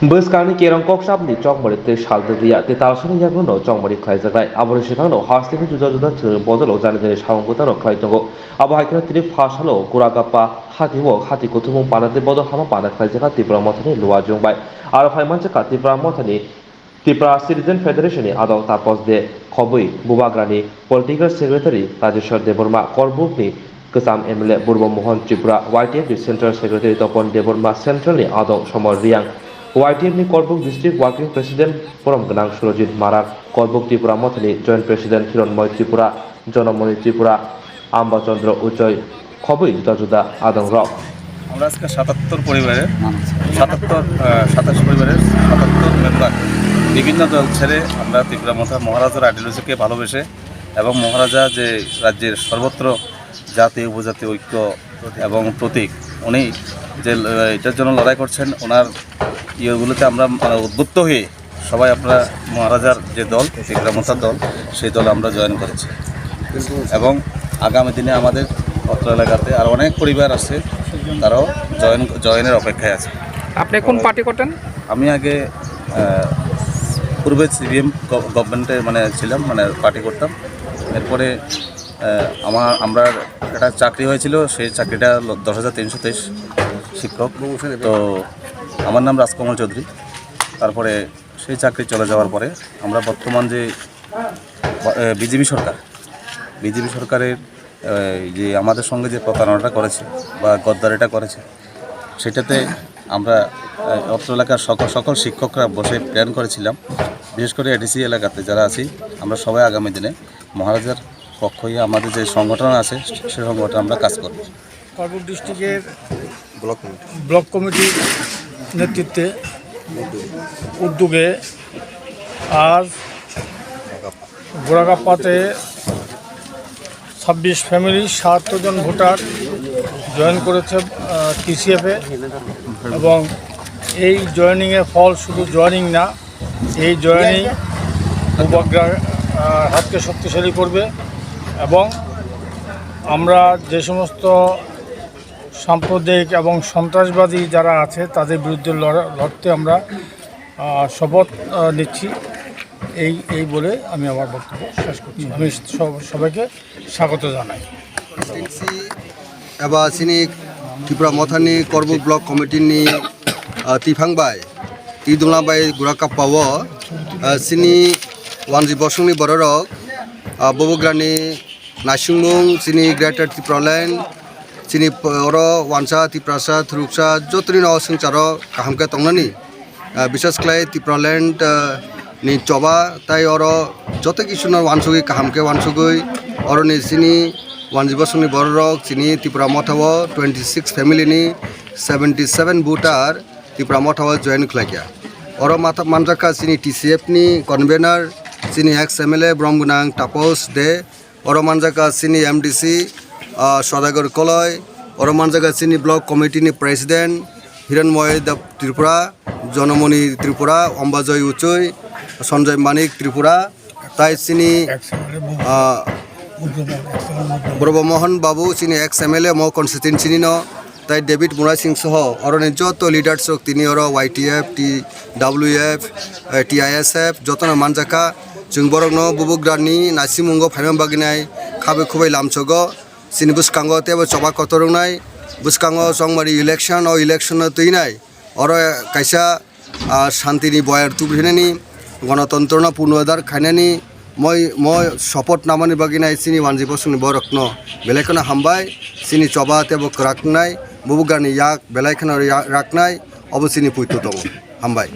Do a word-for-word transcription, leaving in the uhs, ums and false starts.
Bwskangni kerong koksapni chokmari tei sal dwgriya tei talsani yaguno chokmari khlaijaknai. Aboni swkangno hasteni juda juda thwngni bodolo jani jani samung kwtangno khlai tongo. Abo hai kheno tini pha salo Kuragappa hatio hati kuthumung pana tei bodol hama pana khlaijakha Tipra Mothani Luajwng bai. Aro phai manjakha Tipra Mothani Tipra Citizen Federation ni adong Tapos De Khobwi, Bubagrani Political Secretary Rajeshwar Debbarma, Korbukni kwcham M L A Purbo Mohan Tripura, Y T F ni Central Secretary Topon Debbarma, Central ni adong Somol Riang, Y T F ni Korbuk District Working President Borom Gwnang Surojit Marak, Korbuk Tipra Mothani Joint President Hironmoy Tripura, Jonomoni Tripura, Amba Chandra Uchoi, khobwi juda juda adong rok. আমরা আজকে সাতাত্তর পরিবারের সাতাত্তর, আহ, সাতাশ পরিবারের সাতাত্তর মেম্বার বিভিন্ন দল ছেড়ে আমরা ত্রিপুরা মথা মহারাজার আইডিওলজিকে ভালোবেসে এবং মহারাজা যে রাজ্যের সর্বত্র জাতি উপজাতি ঐক্য এবং প্রতীক, উনি যে ল-, এটার জন্য লড়াই করছেন, ওনার ইয়েগুলোতে আমরা, মানে, উদ্বুদ্ধ হয়ে সবাই আমরা মহারাজার যে দল, ত্রিপুরা মথার দল, সেই দলে আমরা জয়েন করেছি। এবং আগামী দিনে আমাদের অত্র এলাকাতে আরও অনেক পরিবার আছে, তারাও জয়েন, জয়েনের অপেক্ষায় আছে। আপনি কোন পার্টি করতেন? আমি আগে, আহ, পূর্বে সিপিএম গভ-, গভর্নমেন্টে, মানে, ছিলাম, মানে, পার্টি করতাম। এরপরে, আহ, আমার, আমরা একটা চাকরি হয়েছিল, সেই চাকরিটা হলো দশ হাজার তিনশো তেইশ শিক্ষক। তো আমার নাম রাজকমল চৌধুরী। তারপরে সেই চাকরি চলে যাওয়ার পরে আমরা বর্তমান যে, এ, বিজেপি সরকার, বিজেপি সরকারের, এ, যে আমাদের সঙ্গে যে প্রতারণাটা করেছে বা গদ্দারিটা করেছে, সেটাতে আমরা, এ, অত্র এলাকার সকল, সকল শিক্ষকরা বসে প্ল্যান করেছিলাম, বিশেষ করে এডিসি এলাকাতে যারা আছি, আমরা সবাই আগামী দিনে মহারাজার পক্ষ হয়ে আমাদের যে সংগঠন আছে, সে সংগঠনে আমরা কাজ করব। করবুক ডিস্ট্রিক্টের ব্লক কমিটি। ব্লক কমিটির নেতৃত্বে, উদ্যোগে আজ গোরাগাপ্পাতে ছাব্বিশ ফ্যামিলি, সাতাত্তর জন ভোটার জয়েন করেছে, আহ, টিসিএফে। এবং এই জয়েনিংয়ের ফল শুধু জয়েনিং না, এই জয়েনিং উপগ্রহ, আহ, হাতকে শক্তিশালী করবে। এবং আমরা যে সমস্ত সাম্প্রদায়িক এবং সন্ত্রাসবাদী যারা আছে, তাদের বিরুদ্ধে লড়া-, লড়তে আমরা, আহ, শপথ, আহ, নিচ্ছি। এই, এই বলে আমি আমার বক্তব্য শেষ করছি। আমি সব-, সবাইকে স্বাগত জানাই। Eba chini Tripura Mothani Korbuk Block Committee ni, ah, tiphang bai, tidungla bai gura kappa o, ah, chini wanji bosongni bororok, ah, Bubagrani naisingmung chini Greater Tipraland, chini p-, oro wansa, Tiprasa, Thuruksa, jotoni no swngcharo kaham khe tongnani. Ah, bisas khlai Tipraland, ah, ni choba, tai oro joto kisuno wansugwi kaham khe wansugwi, oroni chini wanji bosongni bororok chini Tripura Motha o twenty six family ni seventy seven voter Tripura Motha o join khlaikha. Oro matha manjakha chini T C F ni convener, chini ex M L A Borom Gwnang Tapos De, oro manjakha chini M D C, ah, Sodagar Koloi, oro manjakha chini block committee ni president Hiranmoy Deb Tripura, Jonomoni Tripura, Ombajoi Uchoi, Sanjoy Manik Tripura, tai chini, ah, Purbo Mohan Babu, chini ex M L A mo constituency ni no, tai David Murai Singh soho oroni joto leaders rok tini oro Y T F, T W F, eh, T I S F jotono manjakha. Chwng borokno Bubagrani naisimungo phaima bagwi nai khabai khubai lamsogo. Chini bwskango teibo choba kotor wngnai. Bwskango chongmari election, o election no twinai. Oro kaisa, ah, shanti ni boyar tubrinani, gonotontro no punodar khainani, moi, moi support namani bagwi nai chini wanji bosongni borokno belai kheno hambai, chini choba teibo kwrak wngnai, Bubagrani yak belai kheno ya-, raknai, obo chini puito tongo. Hambai.